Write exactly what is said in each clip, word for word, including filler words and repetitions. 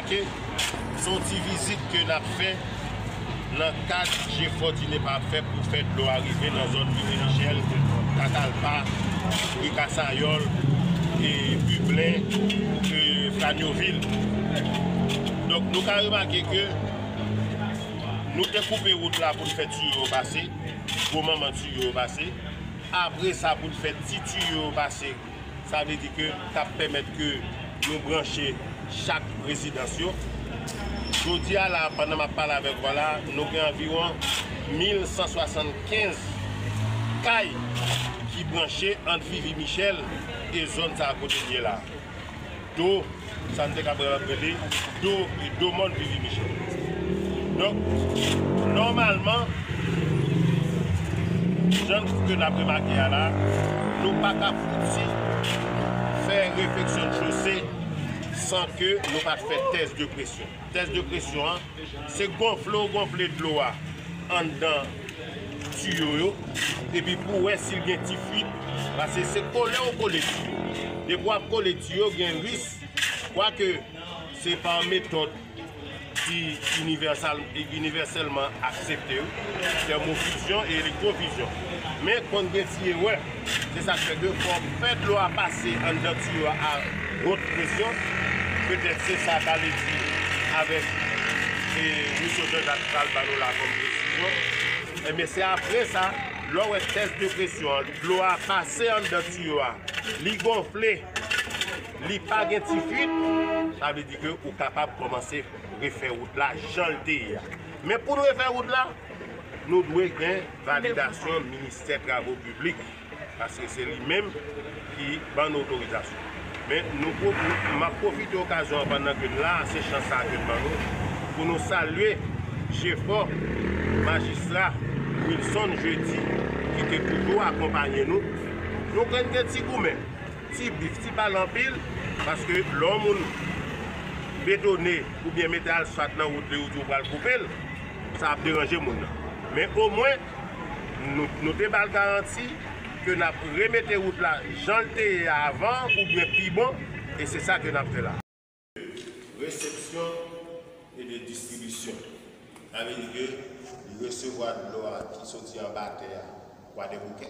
Ke se yon ti vizit ke n ap fè nan kad jefò DINEPA ap fè pou fè dlo a rive nan zòn Vivi Michèl, Katalpa, Ri Kasayòl, e Biblen, e Franyovil. Donk, nou ka remake ke nou te koupe wout la pou n fè tiyo yo pase, gwo manman tiyo yo pase. Apre sa, pou n fè ti tiyo yo pase, sa vle di ke t ap pèmèt ke nou branche chak rezidans yo. Jodi a la, pandan m ap pale avèk ou la, nou gen anviwon mil san swasannkenz kay ki branche ant Vivi Michèl e zòn sa a kote n ye la. Do, sa n te ka rele do, do mòn Vivi Michèl. Donk, nòmalman, jan ke n ap remake a la, nou pa ka fouti fè refeksyon chose san ke nou pa t fè tès de presyon. Tès de presyon an, se gonfle w gonfle dlo a anndan tiyo yo, epi pou w wè si l gen ti fuit, paske se kole w kole tiyo. Depi w ap kole tiyo, gen risk, kwake se pa yon metòd ki inivèsal, inivèsèlman aksepte, tèmofizyon e elektwofizyon. Men konn gen ti erè. Se sa k fè ke fò w fè dlo a pase anndan tiyo a a wot presyon. Petèt se sa Khaled di avèk, e, misye Jean Jacques pral ban nou la kòm presizyon. Ebyen, se apre sa, lè w wè tès de presyon an, dlo a pase anndan tiyo a, li gonfle, li pa gen ti fuit, sa vle di ke ou kapab kòmanse refè wout la jan l te ye a. Men pou n refè wout la, nou dwe gen validasyon Ministè Travo Piblik, paske se li menm ki ban n otorizasyon. Men nou pwo-, nou, m ap pwofite okazyon an pandan ke n la, se chans sa a ke n ban nou, pou nou salye jefò majistra Wilson Jeudi, ki te toujou akonpaye nou. Nou konn gen ti goumen, ti bif, ti pale anpil, paske lè yon moun betone oubyen mete asfalt nan wout li, ou di w pral koupe l, sa ap deranje moun nan. Men omwen, nou, nou te ba l garanti ke n ap remete wout la jan l te ye avan oubyen pi bon, e se sa ke n ap fè la. Resepsyon e de distribisyon. Sa vle di ke li resevwa dlo a ki soti anba tè a, Kwadèboukè,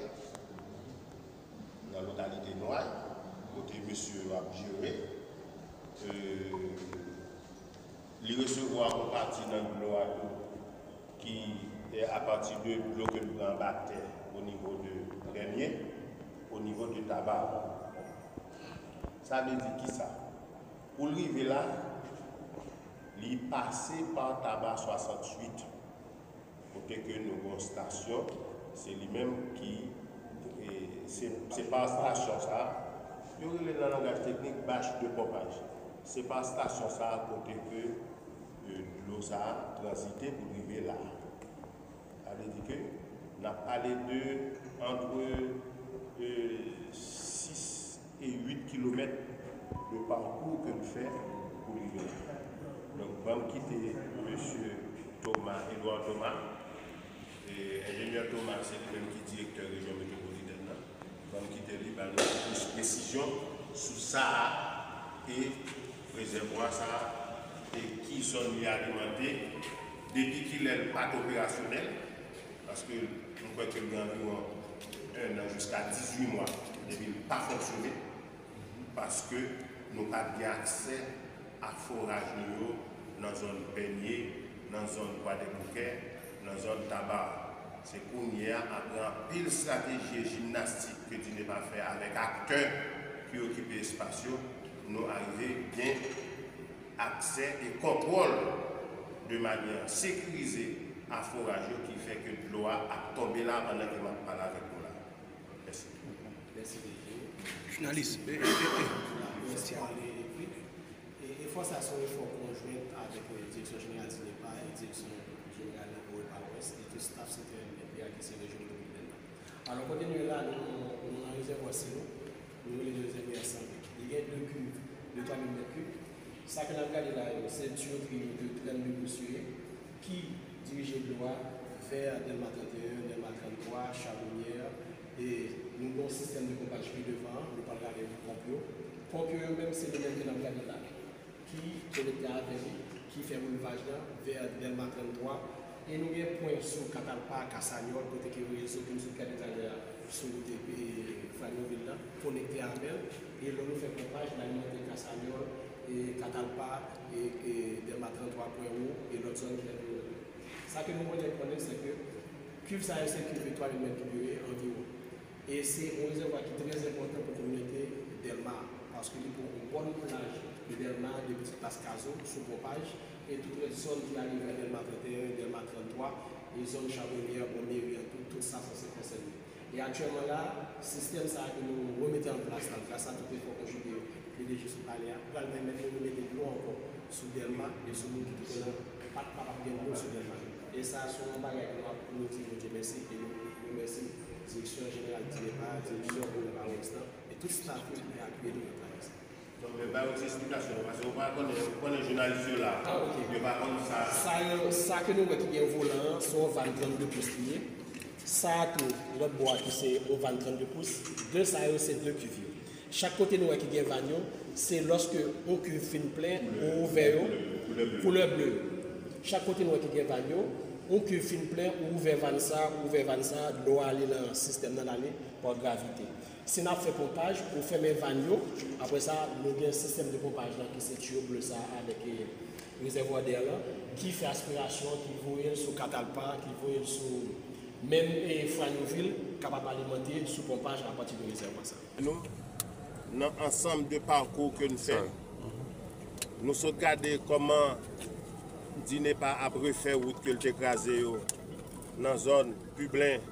nan lokalite Nway, kote mesye yo ap jere. E, li resevwa yon pati nan dlo a tou, ki, e, apati de dlo ke l pran anba tè, o nivo de Premye, o nivo de Taba. Sa vle di kisa? Pou l rive la, li pase pa Taba swasanntuit, kote ke nou gen yon stasyon, se li menm ki, e, se, se pa stasyon sa a, yo rele l nan langaj teknik bach de ponpaj. Se pa stasyon sa a kote ke, e, dlo sa a tranzite pou l rive la. Sa vle di ke n ap pale de antre, e, sis e uit kilomèt de parkou ke n fè pou rive la. Donk, ban m kite mesye Thomas, Edouard Thomas, e enjenyè Thomas, se li menm ki direktè rejyon metwopolitèn nan. Ban m kite li ba nou plis presizyon sou sa a, e rezèvwa sa a, e ki zòn li alimante, depi kilè l pa t operasyonèl, paske m kwè ke l gen anviwon ennan jiska dizuit mwa depi l pa fonksyone, paske nou pa t gen aksè a foraj nou yo nan zòn Pènye, nan zòn Kwadèboukè, nan zòn Taba. Se kounye a, apre anpil estrateji e jimnastik ke DINEPA fè avèk aktè ki okipe espas yo, nou arive gen aksè e kontwòl de manyè sekirize a foraj yo ki fè ke dlo a ap tonbe la pandan ke m ap pale avèk nou la. Mèsi. Mèsi, D G. Jounalis. E, e, e, e. Mèsi. E, efò sa se yon efò konjwen avèk, e, Direksyon Jeneral DINEPA e Direksyon Jeneral Ewo e Pawès e tou staff C T M N P a ki se rejyon metwopolitèn nan. Alò, kote nou ye la, nou, nou nan rezèvwa Silo, nou rele rezèvwa Sanbik. Li gen de kiv de twa mil mèt kib. Sa ke n ap gade la yo, se tuyotri yo de trannde pous yo ye, ki dirije dlo a vè Dèlma trannteyen, Dèlma tranntwa, Chabonyè, e nou gen yon sistèm de ponpaj pi devan an, nou pral gade pou ponp yo. Ponp yo, yo menm, se yo menm ke n ap gade la. ki konekte avè li, ki fè rivaj la vè Dèlma trannntwa. E nou gen pwen sou Katalpa, Kasanyòl, kote ke yo ye soti, nou sot gade talè a sou wout, e, Franyovil la, konekte avè l. E lè nou fè ponpaj, n alimante Kasanyòl, e Katalpa, e, e Dèlma trannntwa pwen wo, e lòt zòn ki nan peryòd la. Sa ke nou konnen, konnen, se ke kiv sa yo se kiv twa mil mèt kib yo ye anviwon. E se yon rezèvwa ki trè enpòtan pou kominote Dèlma a, paske li pran yon bòn laj de Dèlma, depi Ti Plas Kazo, sou ponpaj, e tout rès zòn ki ale vè Dèlma trannteyen, Dèlma tranntwa, e zòn Chabonyè, bò meri an, tout, tout sa sanse konsène. E aktyèlman la, sistèm sa a ke nou remete an plas la, gras a tout efò konjige P D G sou palè a, pral pèmèt nou remete dlo ankò sou Dèlma e sou moun ki te konn pa t kapab gen dlo sou Dèlma. E sa a se yon bagay ke nou ap, nou di Bondye mèsi e nou remèsye Direksyon Jeneral DINEPA, Direksyon Gouvènman Wès lan e tout staff yo ki te apiye nou nan travay sa a. Donk, men ba yo ti esplikasyon, paske yo pa konnen, yo konnen jounalis yo la. Ah, ok. Yo pa konn sa. Sa yo, sa ke nou wè ki gen volan an, se yon vàn trannde pous li ye. Sa a tou, lòt bò a tou, se yon vàn trannde pous. De sa yo, se de kiv yo. Chak kote nou wè ki gen vàn yo, se lòske yon kiv fin plen, ou ouvè yo, koulè ble yo. Chak kote nou wè ki gen vàn yo, yon kiv fin plen, ou ouvè vàn sa, ou ouvè vàn sa, dlo a ale nan sistèm nan, l ale pa gravite. Si n ap fè ponpaj, ou fèmen vàn yo, apre sa, nou gen sistèm de ponpaj lan ki se tiyo ble sa a avèk, e, rezèvwa dèyè lan, ki fè aspirasyon, ki voye l sou Katalpa, ki voye l sou menm, e, Franyovil, kapab alimante sou ponpaj apati de rezèvwa sa a. Nou, nan ansanm de pakou ke n fè, nou sot gade kòman DINEPA ap refè wout ke l te kraze yo nan zòn Piblen,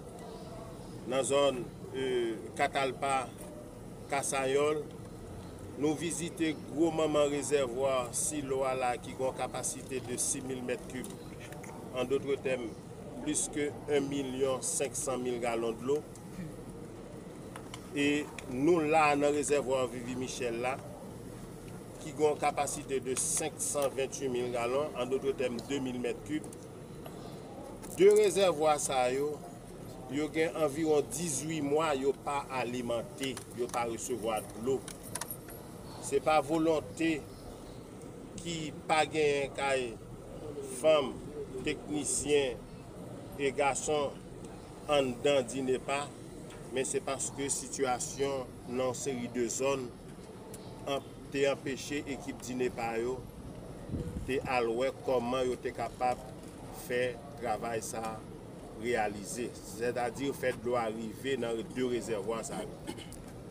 nan zòn, e, Katalpa, Kasayòl, nou vizite gwo manman rezèvwa silo a la ki gen yon kapasite de sis mil mèt kib. An dotre tèm, plis ke en milyon senk san mil galon dlo. E nou la nan rezèvwa Vivi Michèl la, ki gen yon kapasite de senk san venntuit mil galon, an dotre tèm, de mil mèt kib. De rezèvwa sa yo, yo gen anviwon dizuit mwa yo pa alimante, yo pa resevwa dlo. Se pa volonte ki pa genyen kay fanm, teknisyen e gason anndan DINEPA, men se paske sitiyasyon nan yon seri de zòn an-, te anpeche ekip DINEPA yo te al wè kòman yo te kapab fè travay sa a reyalize, sètadi fè dlo a rive nan de rezèvwa sa yo.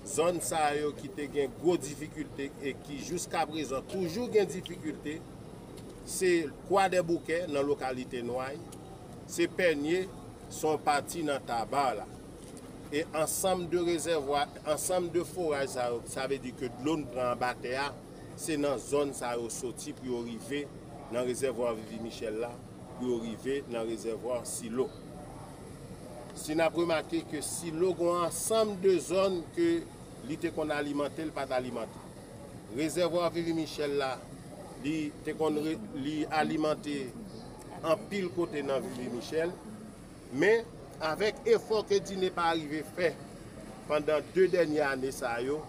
Zòn sa yo ki te gen gwo difikilte e ki jiskaprezan toujou gen difikilte, se Kwadèboukè nan lokalite Nway, se Pènye, se yon pati nan Taba la. E ansanm de rezèvwa, ansanm de foraj sa yo, sa vle di ke dlo n pran anba tè a, se nan zòn sa yo soti pou yo rive nan rezèvwa Vivi Michèl la, pou yo rive nan rezèvwa Silo. Si n ap remake ke Silo gen yon ansanm de zòn ke li te konn alimante, li pa t alimante. Rezèvwa Vivi Michèl la, li te konn re-, li alimante anpil kote nan Vivi Michèl, men avèk efò ke DINEPA rive fè pandan de dènye ane sa yo,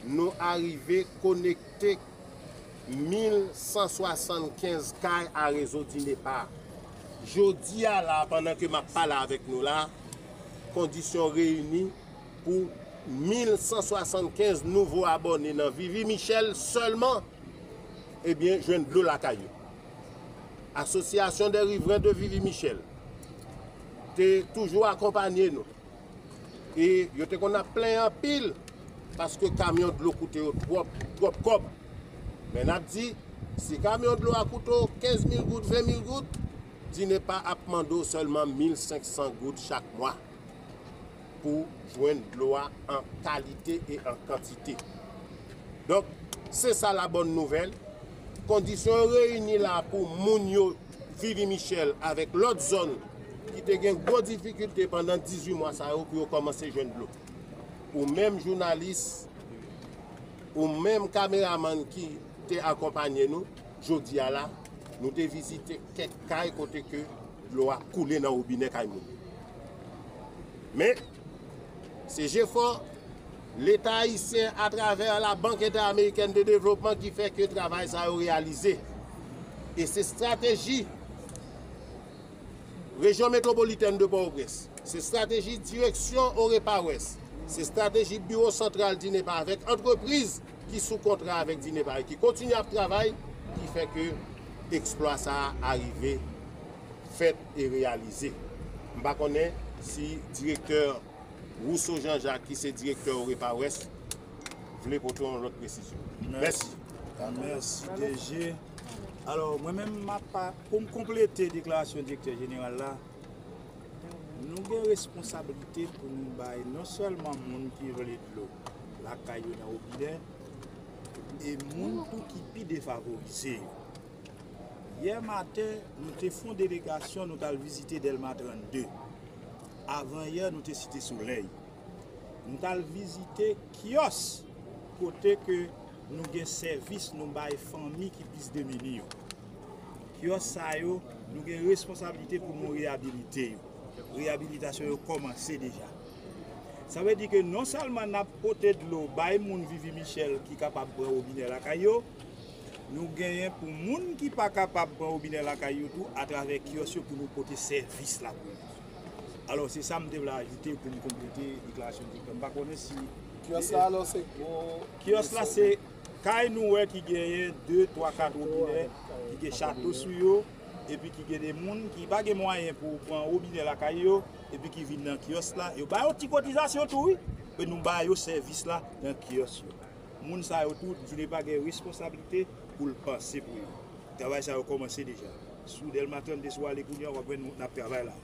nou arive konekte mil san swasannkenz kay a rezo DINEPA. Jodi a la, pandan ke m ap pale avèk nou la, kondisyon reyini pou mil san swasannkenz nouvo abòne nan Vivi Michèl sèlman, ebyen, jwenn dlo lakay yo. Association des Riverains de Vivi Michèl te toujou akonpanye nou. E yo te konn ap plenyen anpil paske kamyon dlo koute yo twòp, twòp kòb. Men n ap di, si kamyon dlo a koute w kenz mil goud, ven mil goud, DINEPA ap mande w sèlman mil senk san goud chak mwa pou jwenn dlo a an kalite e an kantite. Donk, se sa la bòn nouvèl. Kondisyon yo reyini la pou moun yo Vivi Michèl avèk lòt zòn ki te gen gwo difikilte pandan dizuit mwa sa yo pou yo kòmanse jwenn dlo. Ou menm jounalis, ou menm kameramann ki te akonpanye nou, jodi a la, nou te vizite kèk kay kote ke dlo a koule nan wobinè kay moun. Men, se jefò Leta ayisyen atravè la Bank Entèamerikèn de Devlopman ki fè ke travay sa yo reyalize. E se estrateji Rejyon Metwopolitèn de Pòtoprens, se estrateji direksyon Orepa Wès, se estrateji Biwo Santral DINEPA avèk antrepriz ki sou kontra avèk DINEPA e ki kontinye ap travay, ki fè ke eksplwa sa a arive fèt e reyalize. M pa konnen si direktè Rousseau Jean Jacques, ki se direktè Orepa Wès, vle pote yon lòt presizyon. Mèsi. Mèsi, D G. Alò, mwen menm, m ap pa, pou m konplete deklarasyon direktè jeneral la, nou gen responsablite pou nou bay non sèlman moun ki vle dlo lakay yo nan wobinè, e moun tou ki pi defavorize yo. Yè maten, nou te fè yon delegasyon, nou t al vizite Dèlma trannde. Avan yè, nou te Site Solèy. Nou t al vizite kyòs kote ke nou gen sèvis nou bay fanmi ki plis demini yo. Kyòs sa yo, nou gen responsablite pou nou reyabilite yo. Reyabilitasyon yo kòmanse deja. Sa vle di ke non sèlman n ap pote dlo bay moun Vivi Michèl ki kapab pran wobinè lakay yo, nou genyen pou moun ki pa kapab pran wobinè lakay yo tou, atravè kyòs yo pou nou pote sèvis la pou yo. Alò, se sa m te vle ajoute pou m konplete deklarasyon direktè. M pa konnen si Kyòs la, alò, se gwo. Kyòs la, se kay nou wè ki genyen de, twa, kat wobinè, ki gen chato sou yo, epi ki gen de moun ki pa gen mwayen pou pran wobinè lakay yo, epi ki vin nan kyòs la. Yo ba yo ti kotizasyon tou, wi, men nou ba yo sèvis la nan kyòs yo. Moun sa yo tou, DINEPA gen responsablite pou l panse pou yo. Travay sa yo kòmanse deja. Sou Dèlma trannde, si w ale kounye a, w ap wè nou, n ap travay la.